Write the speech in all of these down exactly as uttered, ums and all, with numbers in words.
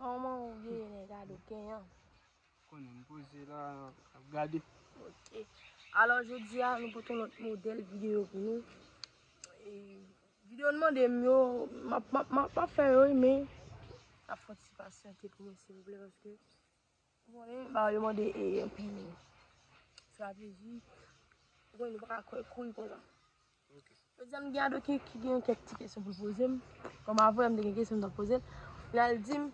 Kòman ou ye, nèg ado kenyan? Konnen m poze la, ap gade. Ok. Alò, jodi a, nou pote yon lòt modèl videyo pou nou. E, videyo n mande m yo, m ap, m ap, m ap, m ap fè yo, wi, men n ap fè yon ti pasyante pou mwen, silvouplè, paske, ou konnen, ba, yo mande, e, anpil estrateji. Ou konnen, nou pa ka kouri konsa. Jodi a, m gen ado ki, ki gen kèk ti kesyon pou l poze m. Kòm avè, m te gen kesyon m t ap poze l. L al di m,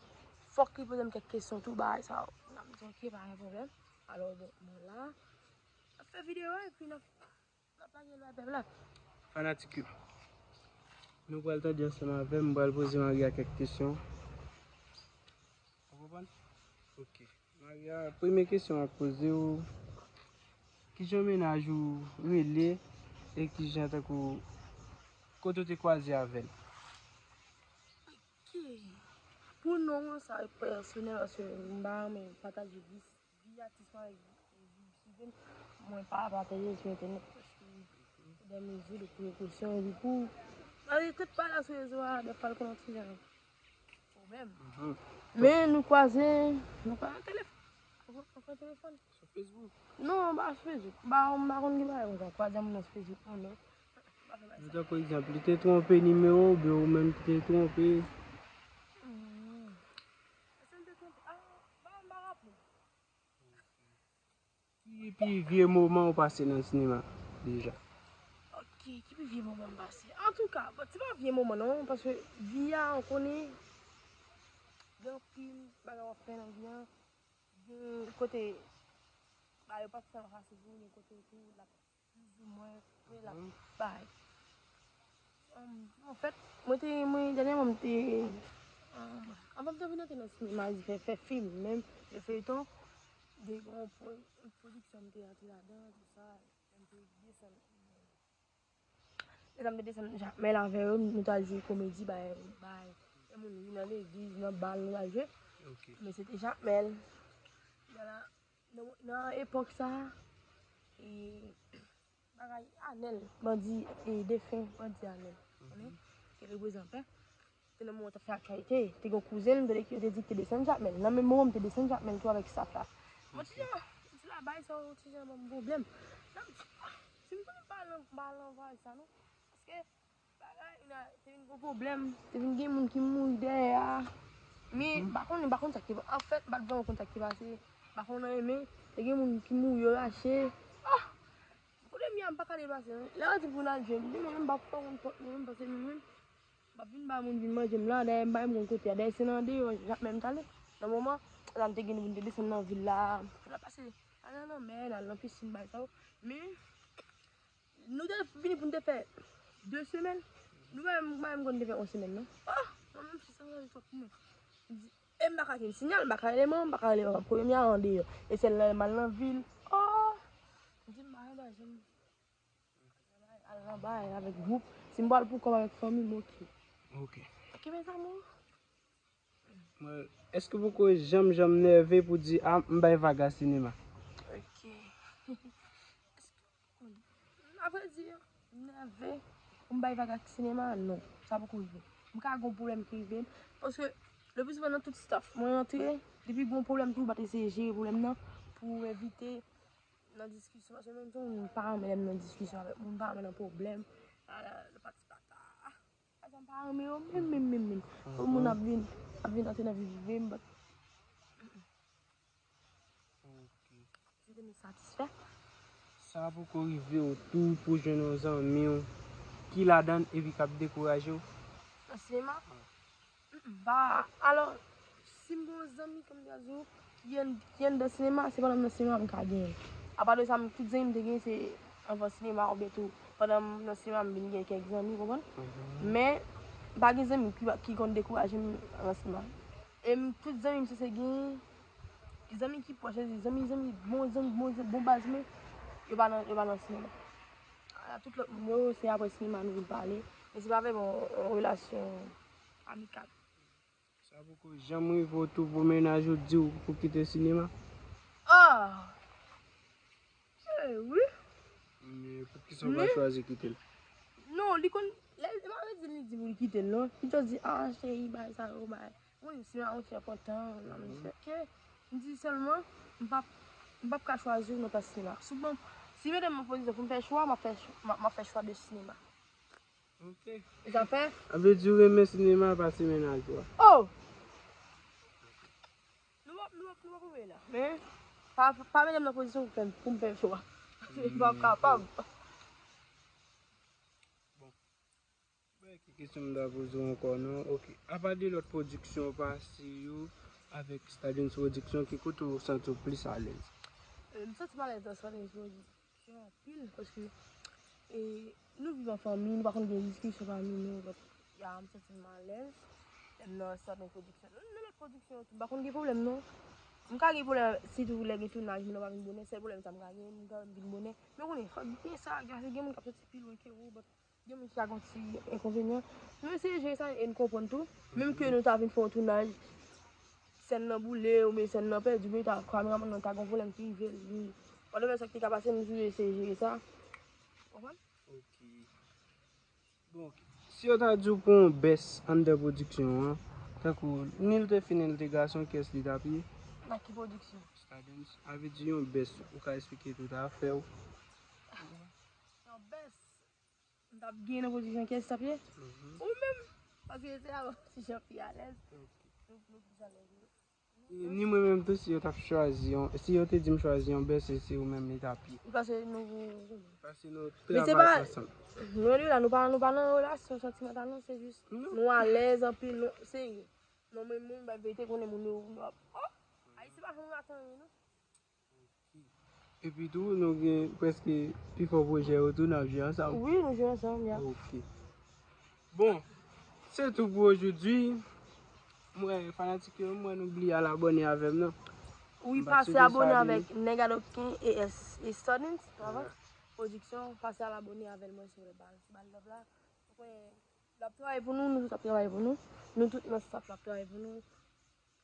fòk li poze m kèk kesyon tou, bagay sa yo. M di, ok, pa gen pwoblèm. Alò, bon, mwen la, n ap fè videyo a, epi n ap, n ap lage l bay pèp la. Fanatik yo, nou pral tande ansanm avè m, m pral poze Maria kèk kesyon. Ou konprann? Ok. Maria, premye kesyon m ap poze w, kijan mennaj ou rele e kijan tankou kote w te kwaze avè l? Ok. Pou non an, sa pèsonèl, paske m pa renmen pataje vi, vi atis mwen avèk vi, vi prive m. Mwen pa pataje sou entènèt paske pou de mezi de prekosyon, epi pou malgre tout pa la sou rezo a, dèfwa l konn yon ti jan pwoblèm. Men nou kwaze, nou kwaze nan telefòn. Anfè telefòn. Sou Facebook? Non, m pa sou Facebook. M pa, m pa konn ki bagay konsa. Kwaze moun nan sou Facebook, non, non. M pa fè bagay Nou sa. Tankou egzanp, li te twonpe nimewo oubyen ou menm ki te twonpe? Hmm. Èske m te twonpe? Ah, m pa, m pa raple m. Ki pi vye moman ou pase nan sinema deja? Ok, ki pi vye moman m pase? Antouka, bon, se pa vye moman non, paske vi a, ou konnen, gen anpil bagay w ap fè nan vi a. Gen kote, bagay yo p ap fè fasil pou ou, gen kote tou, l ap plizoumwen, wi, l ap bay. Anfèt, mwen te, mwen, dènyèman, m te, anvan m te vin antre nan sinema, di fè, fè fim, menm, fè feyton, de, yon pwodiksyon m te antre ladan, tout sa, m te desann. Lè sa m te desann Jakmèl avè yo, nou t al jwe komedi, bay, bay, lè moun ri nan legliz, nan bal, nou t al jwe. Men se te Jakmèl. Nan, nan epòk sa, e, bagay Anèl, bandi, e, defen bandi Anèl. Konnen? Ke repoze an pè. Te nan moman w t ap fè aktyalite, te gen yon kouzen m, tande ki yo te di ki te desann Jakmèl. Nan menm moman m te desann Jakmèl tou avèk staf la. Bon, ti jan, ti la bay sa, yon ti jan ban m pwoblèm. Nan m di, ah, si m konnen m pa al nan, m pa al nan vwayaj sa non. Paske bagay la te vin gen pwoblèm, te vin gen moun ki mouri dèyè a. Men m pa konnen, m pa konn sa ki, anfèt, m pa t vrèman konn sa ki pase. M pa konn anyen, men te gen moun ki mouri, yo rache. Ah! Kote m ye a, m pa ka deplase non. Lè yo di pou n al jwe, m di mwen menm m pa konn pòt mwen menm, paske mwen menm m ap vin ba moun vin manje m la, dayè m pa menm konn kote a, dayè se nan deyò Jakmèl m t ale. Nan moman, la m te gen pou n te desann nan vil la, n ap pase, al nan lanmè, n al nan pisin, bagay sa yo. Men, nou te vini pou n te fè de semèn, nou pa menm, pa menm konn te fè yon semèn non. Ah! Mwen menm, se sa m twòp pou mwen. M di, e m pa ka jwenn siyal, m pa ka rele manman, m pa ka rele papa, premye m ye a andeyò. E sèl lè m al nan vil. Oh! M di m pa renmen bagay sa. Al nan bagay avèk gwoup. Si m pral pou kò m avèk fanmi m, oke. Ok. Ok, mes amours. Mwen, èske w poko janm, janm nève pou di, a, m bay vag a sinema? Ok. Avrèdi, m nève pou m bay vag ak sinema, non. Sa poko rive. M ka gen yon pwoblèm ki rive m. Paske, le pli souvan nan tout staf, mwen rantre, depi gen yon pwoblèm tou, m pa t eseye jere pwoblèm nan pou evite nan diskisyon. Paske menm jan m pa renmen lè m nan diskisyon avèk moun, m pa renmen nan pwoblèm. Ah, le pati pata. Sa m pa renmen yo menm, menm, menm, menm. Pou moun ap vin, ap vin antre nan vi prive m, but. Ok. Mwen te satisfè. Sa poko rive w tou pou jwenn yon zanmi w ki ladan l epi k ap dekouraje w? Nan sinema? Mm, mm, ba, alò, si m gen yon zanmi, kòm m te di w, ki ann-, ki anndan sinema, se pandan m nan sinema m ka genyen. Apa de sa, m, tout zanmi m te genyen, se anvan sinema oubyen tou pandan m nan sinema, m vin gen kèk zanmi, konprann? Men, m pa gen zanmi ki, ki konn dekouraje m anvan sinema. E m, tout zanmi m sanse gen zanmi ki pwòch, zanmi, zanmi, bon zanmi, bon, bon baz mwen, yo pa nan, yo pa nan sinema. A, tout lòt moun yo, se apre sinema nou vin pale. Men se pa vrèman yon, yon relasyon amikal. Sa poko janm rive w tou pou mennaj ou di w pou kite sinema? Ah! Eh, wi. Men poukisa w pa chwazi kite l? Non, li konn, lè, lè m ap di l, li di pou li kite l, non. Li just di, ah, cheri, bay sa yo, bay. Wi, sinema, wi, se enpòtan, nan mizè. Ke, m di sèlman, m p ap, m p ap ka chwazi w nan plas sinema. Si w ban, si w mete m nan pozisyon pou m fè chwa, m ap fè, m ap, m ap fè chwa de sinema. Ok. Sa fè? Sa vle di w renmen sinema pase mennaj ou a. Oh! Nou p ap, nou p ap, nou p ap rive la. Men, pa, pa mete m nan pozisyon pou fè, pou m fè chwa. M p ap kapab. Bon. Ki kesyon m ta poze w ankò non? Ok. Apa de lòt pwodiksyon w pase yo avèk Stardens Production, ki kote w santi w plis alèz? M santi m alèz nan Stardens Production anpil, paske e, nou viv an fanmi, nou pa konn gen diskisyon pami nou. Donk, ya, m santi m alèz. Lè m nan Stardens Production. Nan lòt pwodiksyon yo tou, m pa konn gen pwoblèm non. M ka gen pwoblèm sitou lè gen tounaj, moun nan pa vin bonè, sèl pwoblèm sa m ka gen, m ka vin bonè. Men w konnen, fòk gen sa, gen moun k ap soti pi lwen ke ou, but gen moun ki ka gen ti enkonvenyan. Nou eseye jere sa e n konprann tou. Menm ke nou ta vin fè yon tounaj, sèn nan boule, oubyen sèn nan pèdi, oubyen ta, kameramann nan ta gen yon pwoblèm ki rive l, li, whatever sa ki te ka pase, nou toujou eseye jere sa. Konprann? Ok. Bon, ok. Si yo ta di w pran yon bès anndan pwodiksyon an, tankou ni l te fi ni l te gason, kiyès li t ap ye? Nan ki pwodiksyon? Stardens. Sa vle di yon bès, ou ka eksplike tout afè w? Yon bès. M t ap gen nan pwodiksyon kiyès t ap ye? Ou menm. Paske se a ti jan pi alèz. Nou, nou plis alèz wi. Ni mwen menm tou, si yo t ap chwazi yon, si yo te di m chwazi yon bès, se ou menm li t ap ye. Paske nou, Paske nou men se travay pa, ansanm. Nou de la, nou pa, nou pa nan relasyon santimantal non, se jis Non. Nou alèz anpil, nou, se, non, men moun bay verite konnen moun yo, yo ap, oh, Ayiti pa janm rate anyen non. Epi tou, nou gen prèske pifò pwojè yo tou n ap jwe ansanm. Wi, nou jwe ansanm, ya. Ok. Bon, se tou pou ojodi. Mwen, fanatik yo, mwen, nou bliye al abòne avè m non. Wi, M pa pase sou abòne Stardens. Avèk Nèg Adopkin e S e Stardens, travay. Yeah. Pwodiksyon, pase al abòne avè l, mwen, se vre, baz. Ba l love la. Ou konnen, l ap travay pou nou, nou tout ap travay pou nou. Nou tout nan staff la ap travay pou nou.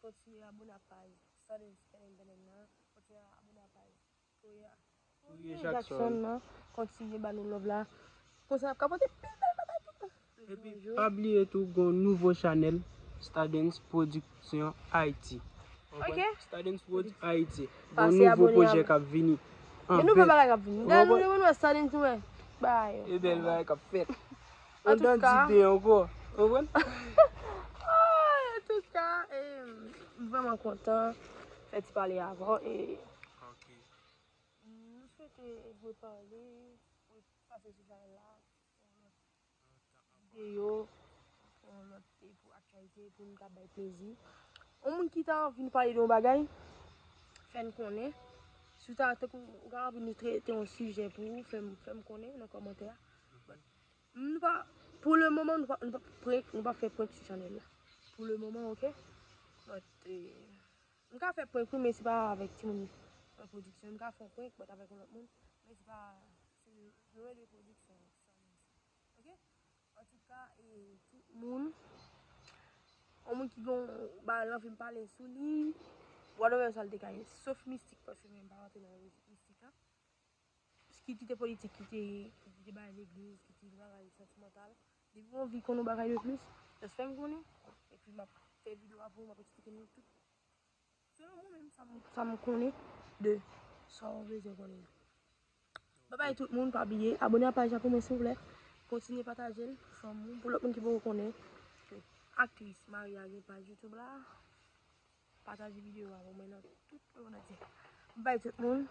Kontinye abòne ak paj Stardens Penen Penen nan. Kontinye abòne ak paj Korea. Korea Jackson. Nan. Kontinye ba nou love la. Konsa n ap ka pote pil bèl bagay pou nou. Epi, pa bliye tou, gen yon nouvo chanèl, Stardens Production Haiti. Ok. Stardens Prod Haiti. Gen Pase nouvo abòne pwojè avè- k ap vini. Gen nouvo bagay k ap vini. Dèyè nou, nou wè Stardens nou wè. Bay. E bèl bagay k ap fèt. An Andan tou ka- dide ankò. Ou konprann? Antouka, m vrèman kontan fè ti pale avè w e nou swete repale, pase sou chanèl la, videyo, yon lòt e pou aktyalite, pou nou ka bay plezi. Yon moun ki ta anvi nou pale de yon bagay, fè n konnen. Si w ta, tankou, ou ka anvi nou trete yon sijè pou ou, fè m, fè m konnen nan kòmantè a. Nou pa, pou le moman, nou pa, nou pa prank, nou pa fè prank sou chanèl la. Pou le moman, ok? But, eh, m ka fè prank wi, men se pa avèk timoun nan pwodiksyon. M ka fè yon prank, but avèk yon lòt moun, men se pa, se loin de pwodiksyon. Ok? Antouka, e, tout moun, yon moun ki gon ba l anvi m pale sou li, whatever sa l te ka ye, sof mistik, paske mwen m pa rantre nan mistik la. Ki kite politik, kite, kite bagay legliz, kite bagay santimantal. Depi w anvi konn yon bagay de plis, just fè m konnen. Epi m ap fè videyo a pou ou, m ap eksplike nou tout. Selon mwen menm, sa m, sa m konnen de sa w bezwen konnen. Babay tout moun, pa bliye abòne a paj la pou mwen silvouplè. Kontinye pataje l pou fanmi w, pou lòt moun ki poko konnen ke aktris Maria gen paj YouTube la. Pataje videyo a pou mwen nan tout lemonn antye. Babay tout moun.